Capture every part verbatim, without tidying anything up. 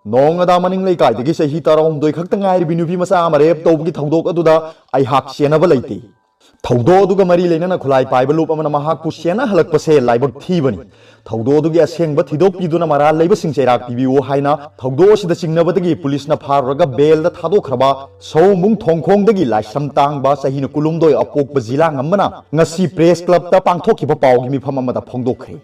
ꯅꯣꯡ ꯑꯗꯥ ꯃꯅꯤꯡ ꯂꯩꯀꯥꯏꯗꯒꯤ ꯆꯍꯤ ꯇꯔꯥꯍꯨꯝꯗꯣꯏ ꯈꯛꯇ ꯉꯥꯏꯔꯤꯕꯤ ꯅꯨꯄꯤ ꯃꯆꯥ ꯑꯃ ꯔꯦꯞ ꯇꯧꯕꯒꯤ ꯊꯧꯗꯣꯛ ꯑꯗꯨꯗ ꯑꯩꯍꯥꯛ ꯆꯦꯟꯅꯕ ꯂꯩꯇꯦ꯫ ꯊꯧꯗꯣꯛ ꯑꯗꯨꯒ ꯃꯔꯤ ꯂꯩꯅꯅ ꯈꯨꯠꯂꯥꯏ ꯄꯥꯏꯕ ꯂꯨꯞ ꯑꯃꯅ ꯃꯍꯥꯛꯄꯨ ꯆꯦꯟꯅꯍꯜꯂꯛꯄꯁꯦ ꯂꯥꯏꯕꯛ ꯊꯤꯕꯅꯤ꯫ ꯊꯧꯗꯣꯛ ꯑꯗꯨꯒꯤ ꯑꯁꯦꯡꯕ ꯊꯤꯗꯣꯛꯄꯤꯗꯨꯅ ꯃꯔꯥꯜ ꯂꯩꯕꯁꯤꯡ ꯆꯩꯔꯥꯛ ꯄꯤꯕꯤꯌꯨ ꯍꯥꯏꯅ ꯊꯧꯗꯣꯛ ꯑꯁꯤꯗ ꯆꯤꯡꯅꯕꯗꯒꯤ ꯄꯨꯂꯤꯁꯅ ꯐꯥꯔꯨꯔꯒ ꯕꯦꯜꯗ ꯊꯥꯗꯣꯛꯈ꯭ꯔꯕ ꯁꯑꯣꯝꯕꯨꯡ ꯊꯣꯡꯈꯣꯡꯗꯒꯤ ꯂꯥꯏꯁ꯭ꯔꯝ ꯇꯥꯡꯕ ꯆꯍꯤꯅ ꯀꯨꯟꯍꯨꯝꯗꯣꯏ ꯑꯄꯣꯛꯄ ꯖꯤꯂꯥ ꯉꯝꯕꯅ ꯉꯁꯤ ꯄ꯭ꯔꯦꯁ ꯀ꯭ꯂꯕꯇ ꯄꯥꯡꯊꯣꯛꯈꯤꯕ ꯄꯥꯎꯒꯤ ꯃꯤꯐꯝ ꯑꯃꯗ ꯐꯣꯡꯗꯣꯛꯈ꯭ꯔꯦ꯫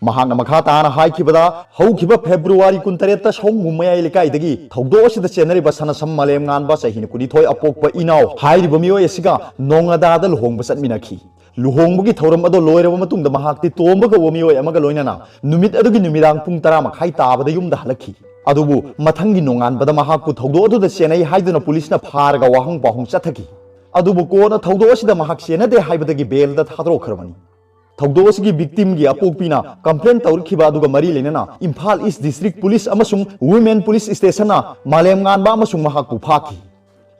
ꯃꯍꯥꯛꯅ ꯃꯈꯥ ꯇꯥꯅ ꯍꯥꯏꯈꯤꯕꯗ, ꯍꯧꯈꯤꯕ ꯐꯦꯕ꯭ꯔꯨꯋꯥꯔꯤ ꯀꯨꯟꯇꯔꯦꯠꯇ ꯁꯑꯣꯝꯕꯨꯡ ꯃꯌꯥꯏ ꯂꯩꯀꯥꯏꯗꯒꯤ ꯊꯧꯗꯣꯛ ꯑꯁꯤꯗ ꯆꯦꯟꯅꯔꯤꯕ ꯁꯅꯁꯝ ꯃꯥꯂꯦꯝꯉꯥꯟꯕ ꯆꯍꯤ ꯀꯨꯟꯅꯤꯊꯣꯏ ꯑꯄꯣꯛꯄ ꯏꯅꯥꯎ ꯍꯥꯏꯔꯤꯕ ꯃꯤꯑꯣꯏ ꯑꯁꯤꯒ ꯅꯣꯡ ꯑꯗꯥꯗ ꯂꯨꯍꯣꯡꯕ ꯆꯠꯃꯤꯟꯅꯈꯤ꯫ ꯂꯨꯍꯣꯡꯕꯒꯤ ꯊꯧꯔꯝ ꯑꯗꯨ ꯂꯣꯏꯔꯕ ꯃꯇꯨꯡꯗ ꯃꯍꯥꯛꯇꯤ ꯇꯣꯝꯕ ꯀꯧꯕ ꯃꯤꯑꯣꯏ ꯑꯃꯒ ꯂꯣꯏꯅꯅ ꯅꯨꯃꯤꯠ ꯑꯗꯨꯒꯤ ꯅꯨꯃꯤꯗꯥꯡ ꯄꯨꯡ ꯇꯔꯥ ꯃꯈꯥꯏ ꯇꯥꯕꯗ ꯌꯨꯝꯗ ꯍꯜꯂꯛꯈꯤ꯫ ꯑꯗꯨꯕꯨ ꯃꯊꯪꯒꯤ ꯅꯣꯡꯉꯥꯟꯕꯗ ꯃꯍꯥꯛꯄꯨ ꯊꯧꯗꯣꯛ ꯑꯗꯨꯗ ꯆꯦꯟꯅꯩ ꯍꯥꯏꯗꯨꯅ ꯄꯨꯂꯤꯁꯅ ꯐꯥꯔꯒ ꯋꯥꯍꯪ ꯄꯥꯎꯍꯪ ꯆꯠꯊꯈꯤ꯫ ꯑꯗꯨꯕꯨ ꯀꯣꯟꯅ ꯊꯧꯗꯣꯛ ꯑꯁꯤꯗ ꯃꯍꯥꯛ ꯆꯦꯟꯅꯗꯦ ꯍꯥꯏꯕꯗꯒꯤ ꯕꯦꯜꯗ ꯊꯥꯗꯣꯔꯛꯈ꯭ꯔꯕꯅꯤ꯫ ꯊꯧꯗꯣꯛ ꯑꯁꯤꯒꯤ ꯚꯤꯛꯇꯤꯝꯒꯤ ꯑꯄꯣꯛꯄꯤꯅ ꯀꯝꯄ꯭ꯂꯦꯟ ꯇꯧꯔꯛꯈꯤꯕ ꯑꯗꯨꯒ ꯃꯔꯤ ꯂꯩꯅꯅ ꯏꯝꯐꯥꯜ ꯏꯁ ꯗꯤꯁꯇ꯭ꯔꯤꯛ ꯄꯨꯂꯤꯁ ꯑꯃꯁꯨꯡ ꯋꯨꯃꯦꯟ ꯄꯨꯂꯤꯁ ꯁ꯭ꯇꯦꯁꯟꯅ ꯃꯥꯂꯦꯝꯉꯥꯟꯕ ꯑꯃꯁꯨꯡ ꯃꯍꯥꯛꯄꯨ ꯐꯥꯈꯤ꯫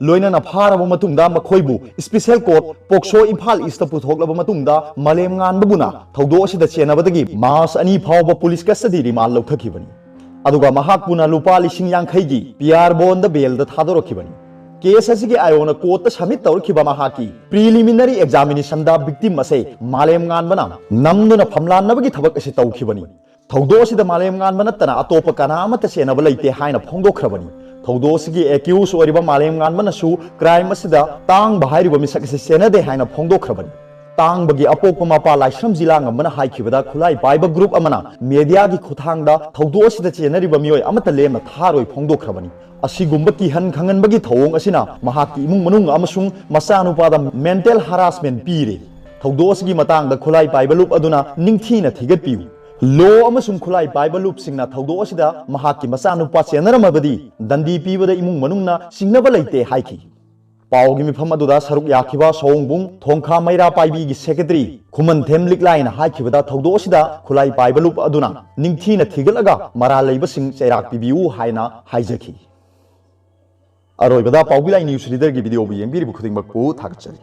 ꯂꯣꯏꯅꯅ ꯐꯥꯔꯕ ꯃꯇꯨꯡꯗ ꯃꯈꯣꯏꯕꯨ ꯁ꯭ꯄꯤꯁꯦꯜ ꯀꯣꯔꯠ ꯄꯣꯛꯁꯣ ꯏꯝꯐꯥꯜ ꯏꯁꯇ ꯄꯨꯊꯣꯛꯂꯕ ꯃꯇꯨꯡꯗ ꯃꯥꯂꯦꯝꯉꯥꯟꯕꯕꯨꯅ ꯊꯧꯗꯣꯛ ꯑꯁꯤꯗ ꯆꯦꯟꯅꯕꯗꯒꯤ ꯃꯥꯔꯆ ꯑꯅꯤ ꯐꯥꯎꯕ ꯄꯨꯂꯤꯁ ꯀꯁꯇꯗꯤ ꯔꯤꯃꯥꯟ ꯂꯧꯊꯈꯤꯕꯅꯤ꯫ ꯑꯗꯨꯒ ꯃꯍꯥꯛꯄꯨꯅ ꯂꯨꯄꯥ ꯂꯤꯁꯤꯡ ꯌꯥꯡꯈꯩꯒꯤ ꯄꯤ ꯑꯥꯔ ꯕꯣꯟꯗ ꯕꯦꯜꯗ ꯊꯥꯗꯣꯔꯛꯈꯤꯕꯅꯤ꯫ ꯀꯦꯁ ꯑꯁꯤꯒꯤ ꯑꯥꯏꯑꯣꯅ ꯀꯣꯔꯠꯇ ꯁꯕꯃꯤꯠ ꯇꯧꯔꯛꯈꯤꯕ ꯃꯍꯥꯛꯀꯤ ꯄ꯭ꯔꯤꯂꯤꯃꯤꯅꯔꯤ ꯑꯦꯛꯖꯥꯃꯤꯅꯦꯁꯟꯗ ꯚꯤꯛꯇꯤꯝ ꯑꯁꯦ ꯃꯥꯂꯦꯝꯉꯥꯟꯕꯅ ꯅꯝꯗꯨꯅ ꯐꯝꯂꯥꯟꯅꯕꯒꯤ ꯊꯕꯛ ꯑꯁꯤ ꯇꯧꯈꯤꯕꯅꯤ꯫ ꯊꯧꯗꯣꯛ ꯑꯁꯤꯗ ꯃꯥꯂꯦꯝꯉꯥꯟꯕ ꯅꯠꯇꯅ ꯑꯇꯣꯞꯄ ꯀꯅꯥ ꯑꯃꯠꯇ ꯆꯦꯟꯅꯕ ꯂꯩꯇꯦ ꯍꯥꯏꯅ ꯐꯣꯡꯗꯣꯛꯈ꯭ꯔꯕꯅꯤ꯫ ꯊꯧꯗꯣꯛ ꯑꯁꯤꯒꯤ ꯑꯦꯀ꯭ꯌꯨꯁ ꯑꯣꯏꯔꯤꯕ ꯃꯥꯂꯦꯝꯉꯥꯟꯕꯅꯁꯨ ꯀ꯭ꯔꯥꯏꯝ ꯑꯁꯤꯗ ꯇꯥꯡꯕ ꯍꯥꯏꯔꯤꯕ ꯃꯤꯁꯛ ꯑꯁꯤ ꯆꯦꯟꯅꯗꯦ ꯍꯥꯏꯅ ꯐꯣꯡꯗꯣꯛꯈ꯭ꯔꯕꯅꯤ꯫ ꯇꯥꯡꯕꯒꯤ ꯑꯄꯣꯛꯄ ꯃꯄꯥ ꯂꯥꯏꯁ꯭ꯔꯝ ꯖꯤꯂꯥꯉꯝꯕꯅ ꯍꯥꯏꯈꯤꯕꯗ, ꯈꯨꯠꯂꯥꯏ ꯄꯥꯏꯕ ꯒ꯭ꯔꯨꯞ ꯑꯃꯅ ꯃꯦꯗꯤꯌꯥꯒꯤ ꯈꯨꯠꯊꯥꯡꯗ ꯊꯧꯗꯣꯛ ꯑꯁꯤꯗ ꯆꯦꯟꯅꯔꯤꯕ ꯃꯤꯑꯣꯏ ꯑꯃꯠꯇ ꯂꯦꯝꯅ ꯊꯥꯔꯣꯏ ꯐꯣꯡꯗꯣꯛꯈ꯭ꯔꯕꯅꯤ꯫ ꯑꯁꯤꯒꯨꯝꯕ ꯀꯤꯍꯟ ꯈꯪꯍꯟꯕꯒꯤ ꯊꯧꯑꯣꯡ ꯑꯁꯤꯅ ꯃꯍꯥꯛꯀꯤ ꯏꯃꯨꯡ ꯃꯅꯨꯡ ꯑꯃꯁꯨꯡ ꯃꯆꯥꯅꯨꯄꯥꯗ ꯃꯦꯟꯇꯦꯜ ꯍꯔꯥꯁꯃꯦꯟ ꯄꯤꯔꯦ꯫ ꯊꯧꯗꯣꯛ ꯑꯁꯤꯒꯤ ꯃꯇꯥꯡꯗ ꯈꯨꯠꯂꯥꯏ ꯄꯥꯏꯕ ꯂꯨꯞ ꯑꯗꯨꯅ ꯅꯤꯡꯊꯤꯅ ꯊꯤꯒꯠꯄꯤꯌꯨ꯫ ꯂꯣ ꯑꯃꯁꯨꯡ ꯈꯨꯠꯂꯥꯏ ꯄꯥꯏꯕ ꯂꯨꯞꯁꯤꯡꯅ ꯊꯧꯗꯣꯛ ꯑꯁꯤꯗ ꯃꯍꯥꯛꯀꯤ ꯃꯆꯥꯅꯨꯄꯥ ꯆꯦꯟꯅꯔꯝꯃꯕꯗꯤ ꯗꯟꯗꯤ ꯄꯤꯕꯗ ꯏꯃꯨꯡ ꯃꯅꯨꯡꯅ ꯆꯤꯡꯅꯕ ꯂꯩꯇꯦ ꯍꯥꯏꯈꯤ꯫ ꯄꯥꯎꯒꯤ ꯃꯤꯐꯝ ꯑꯗꯨꯗ ꯁꯔꯨꯛ ꯌꯥꯈꯤꯕ ꯁꯑꯣꯡꯕꯨꯡ ꯊꯣꯡꯈꯥ ꯃꯩꯔꯥ ꯄꯥꯏꯕꯤꯒꯤ ꯁꯦꯀ꯭ꯔꯦꯇꯔꯤ ꯈꯨꯃꯟꯊꯦꯝ ꯂꯤꯛꯂꯥꯏꯅ ꯍꯥꯏꯈꯤꯕꯗ, ꯊꯧꯗꯣꯛ ꯑꯁꯤꯗ ꯈꯨꯠꯂꯥꯏ ꯄꯥꯏꯕ ꯂꯨꯞ ꯑꯗꯨꯅ ꯅꯤꯡꯊꯤꯅ ꯊꯤꯒꯠꯂꯒ ꯃꯔꯥꯜ ꯂꯩꯕꯁꯤꯡ ꯆꯩꯔꯥꯛ ꯄꯤꯕꯤꯌꯨ ꯍꯥꯏꯅ ꯍꯥꯏꯖꯈꯤ꯫ ꯑꯔꯣꯏꯕꯗ ꯄꯥꯎꯕꯤ ꯂꯥꯏ ꯅ꯭ꯌꯨꯁ ꯔꯤꯗꯔꯒꯤ ꯚꯤꯗꯤꯑꯣꯕꯨ ꯌꯦꯡꯕꯤꯔꯤꯕ ꯈꯨꯗꯤꯡꯃꯛꯄꯨ ꯊꯥꯒꯠꯆꯔꯤ꯫